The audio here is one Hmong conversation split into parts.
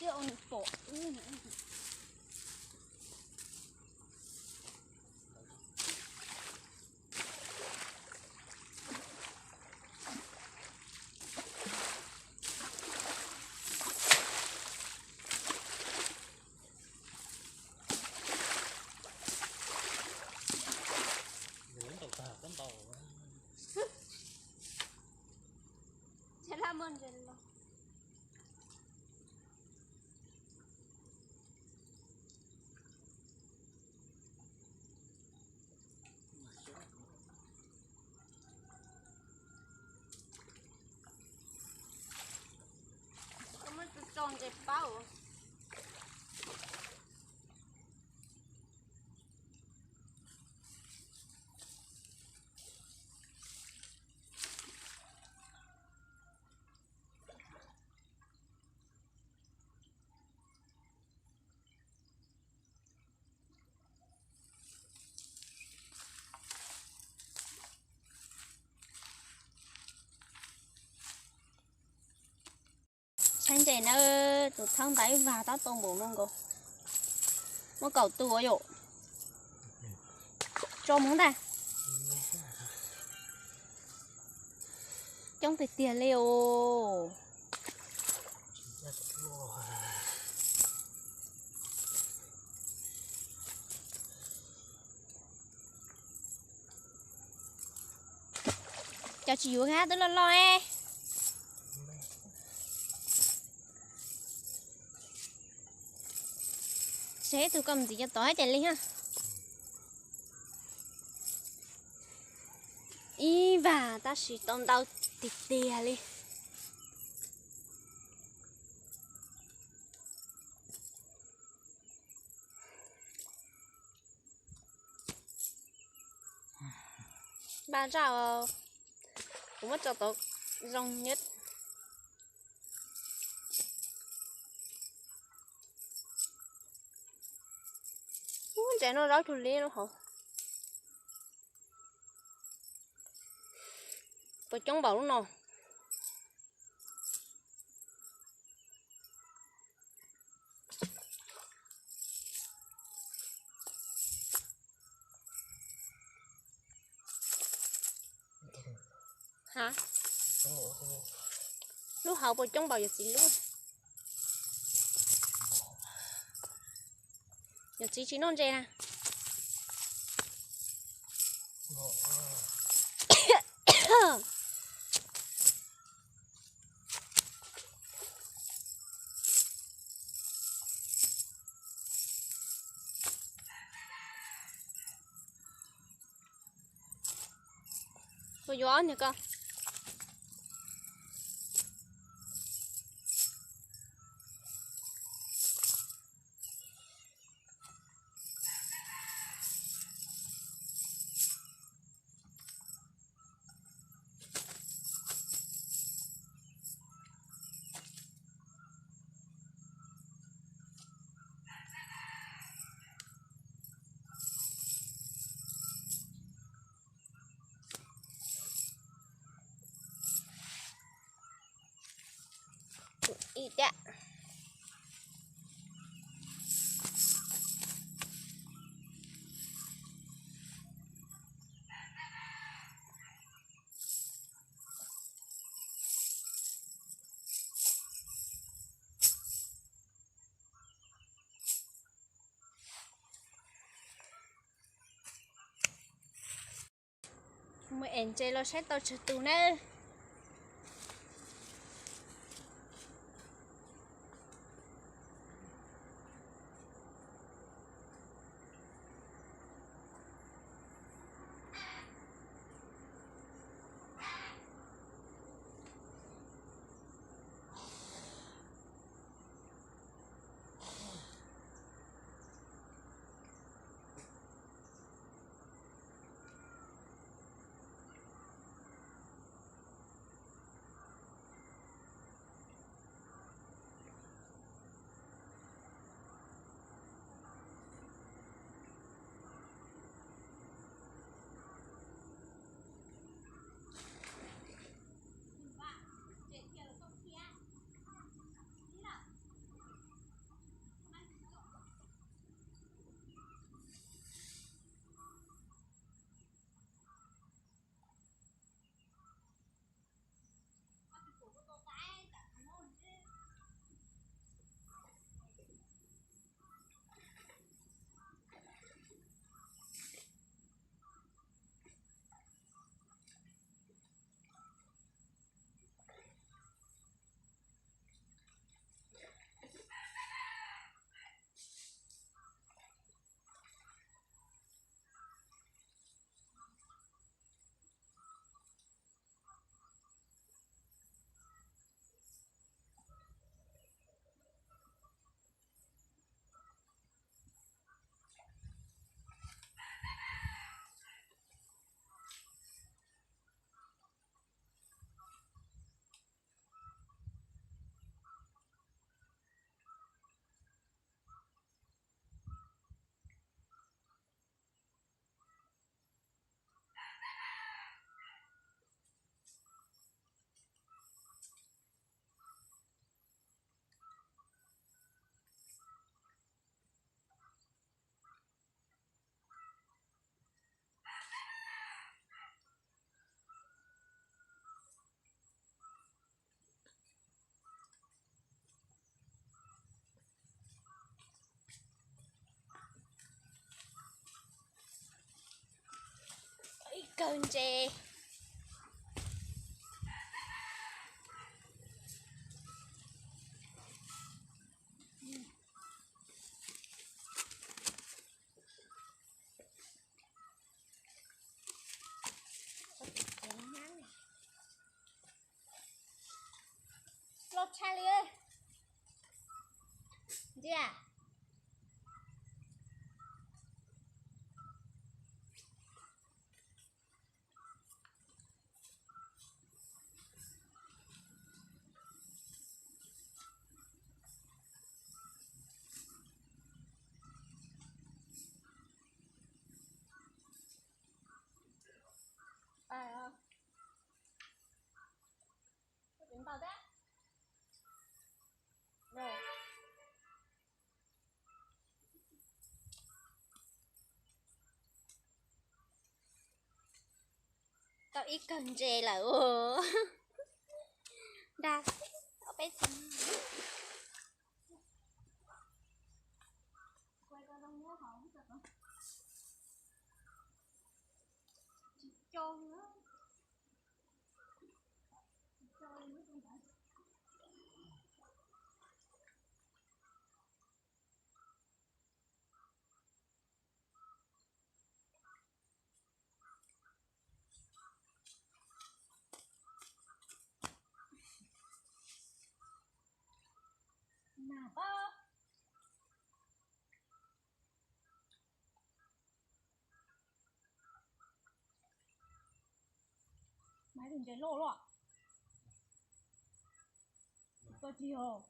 Ua nws pom wb. Koj muab tso ntses paub. Saib ntses na, tus thaub ntawd ib vag tab tom npaum no nkaus. Muaj kaum tus yom. Tso mus ntag. Coob tiag tiag li os. Cov tsis yuav hab twb loj loj. Seb tug koj mus ntxiv cov tod ces li ha. Ib vag tab sis tau ntau tiag tiag li. Npaj zaj, kuv muab tso tau zoo nyab. Ub, ntses no zaub tug li lub hauv. Puas coob npaum lub no? Ha? Lub hauv puas coob npaum yawm txiv lub? Yawm txiv tsis noj ntses na. Puas yuav niag ko? Ib tiag. Mus ev ntses los saib tau tsawg tus nawb. Kawg ntses. Loj tshaj li. Ntsia. Tau ib kawg ntses lawm. Dag, ob peb tug. Maiv tus ntses loj loj. Koj tsis yog.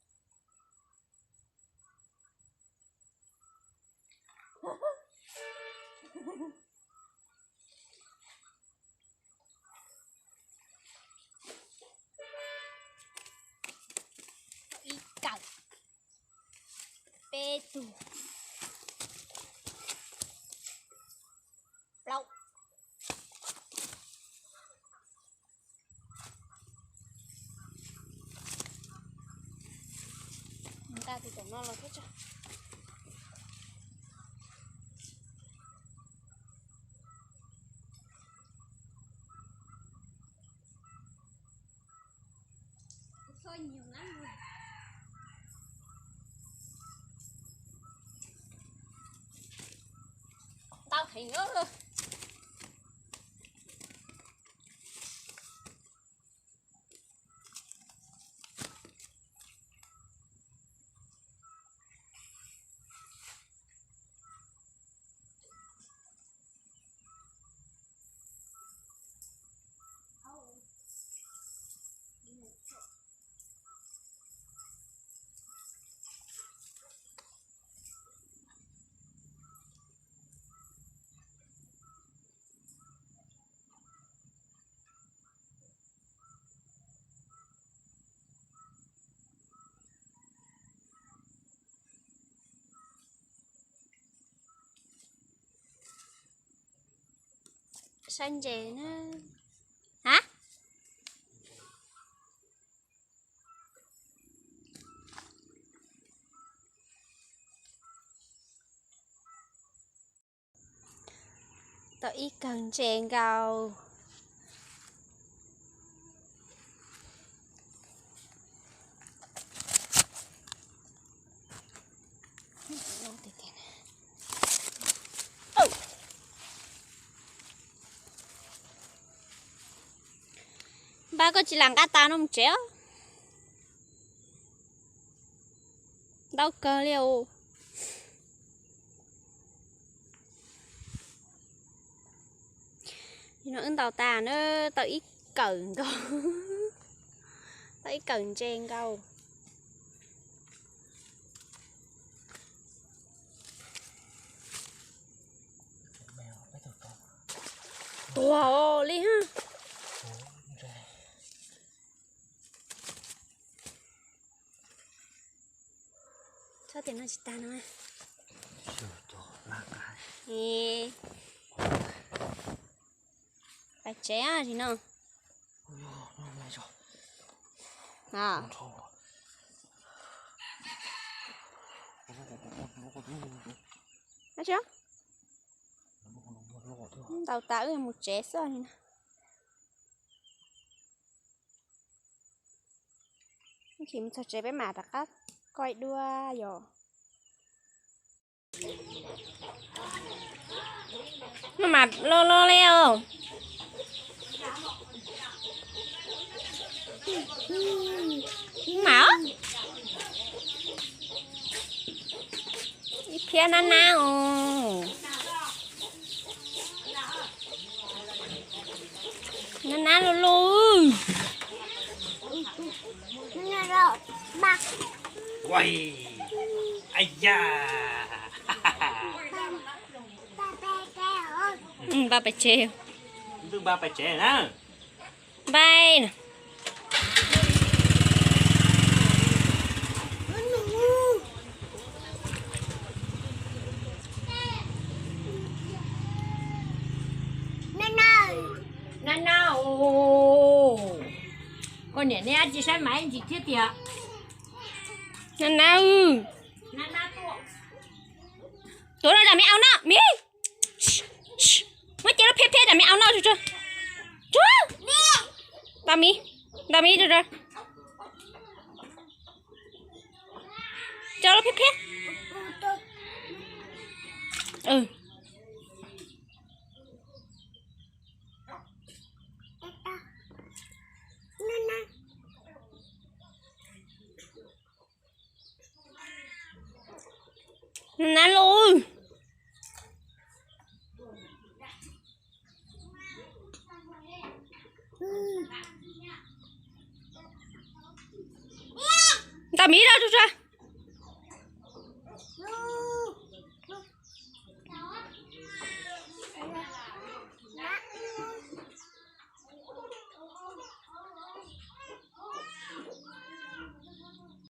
Ib kawm, peb tug, plaub. Nqa tus tom no los thiab tso. Ntau heev. Saib ntses na. Ha? Tau ib kawg ntses nkaus. Npawg, koj tsis lam nqa tas no mus tsev os. Ntau kawg li os. No wb ntaus tas na, tau ib kawm nkaus, tau ib kawm ntses nkaus. Tuag li ha. Txhob tias no tsis tag no. Pais tsev sim no. Dab tsi? Ntaus tas wb mus tsev xwb. Mus txog tsev peb mam rov qab koj dua yom. Maj mam lo lo li os. Mam ib phiab nab nab os. Nab nab loj loj. Npaj pais tsev. Npaj pais tsev na. Npaj na. Nab nab os. Koj niam neb dab tsi saib mas ib ntsis thiab tiag. Nab nab. Tuav rau daim me au no, Mim. Muab cia lub phiab phiab daim me au no tso. Tso. Npaj Mim, npaj Mim tso. Tso lub phiab phiab. Nab loj. Npaj Mim rau tso.